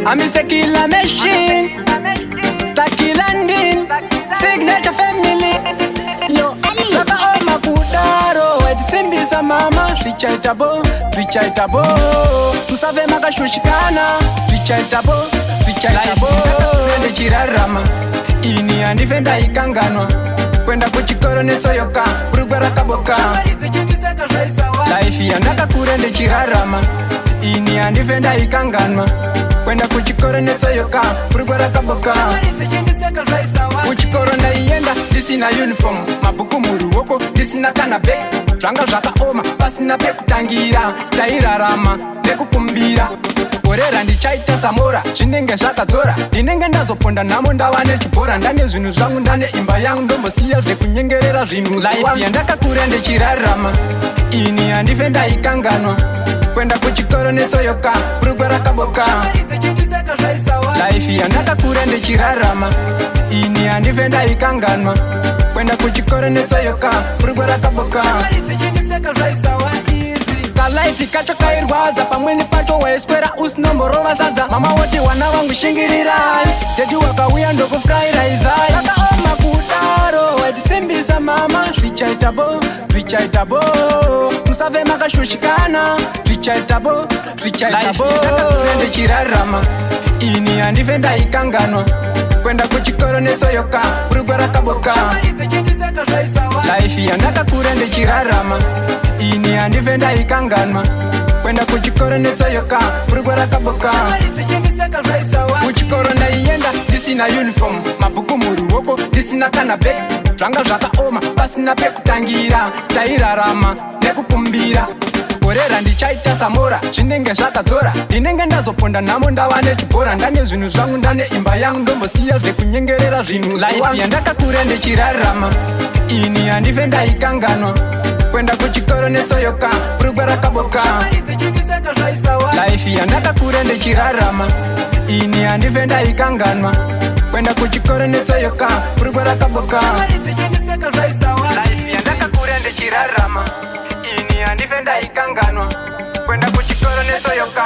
I'm a killer machine. Stucky landing. Signature family. Yo, Ali. Zvakaoma kudaro waitisimbisa mama, zvichaita bo, zvichaita bo, musave makashushikana, zvichaita bo, zvichaita bo. Ndichirarama ini handife ndaikanganwa kuenda kuchikoro netsoyoka, bhurugwa rakaboka. Life yandakakura ndichirarama ini handife ndaikanganwa kuenda kuchikoro netsoyoka, bhurugwa rakaboka. Kuchikoro ndaienda ndisina uniform, mabhuku muruoko, ndisina kana bhegi. Zvanga zvakaoma, pasina pekutangira, tairarama nekukumbira. Gore randichaita samora zvinenge zvakadzora, ndinenge ndazoponda nhamo, ndava nechibhora, ndane zvinhu zvangu, ndane imba yangu, ndombosiya zvekunyengerera zvinhu. Life yandakakura ndichirarama ini handife ndaikanganwa kuenda kuchikoro netsoyoka, bhurugwa rakaboka. Life yandakakura ndichirarama ini handife ndaikanganwa kuenda kuchikoro netsoyoka, bhurugwa rakaboka. Kalife kacho kairwadza, pamweni pacho waiswera usinomborova sadza. Mama woti, "Wana vangu, shingirirai, daddy wakauya ndokufurairaizai." Zvakaoma kudaro waitisimbisa mama, zvichaita bo, zvichaita bo, musave makashushikana, zvichaita bo, zvichaita bo. Ndichirarama ini handife ndaikanganwa kuenda kuchikoro netsoyoka, bhurugwa rakaboka. Life yandakakura ndichirarama ini handife ndaikanganwa kuenda kuchikoro netsoyoka, bhurugwa rakaboka. Kuchikoro ndaienda ndisina uniform, mabhuku muruoko, ndisina kana bhegi. Zvanga zvakaoma, pasina pekutangira, tairarama nekukumbira. Gore randichaita samora zvinenge zvakadzora, ndinenge ndazoponda nhamo, ndava nechibhora, ndane zvinhu zvangu, ndane imba yangu, ndombosiya zvekunyengerera zvinhu. Life yandakakura ndichirarama ini handife ndaikanganwa kuenda kuchikoro netsoyoka, bhurugwa rakaboka. Life yandakakura ndichirarama ini handife ndaikanganwa kuenda kuchikoro netsoyoka, bhurugwa rakaboka. Life yandakakura ndichirarama ini handife ndaikanganwa kuenda kuchikoro netsoyoka.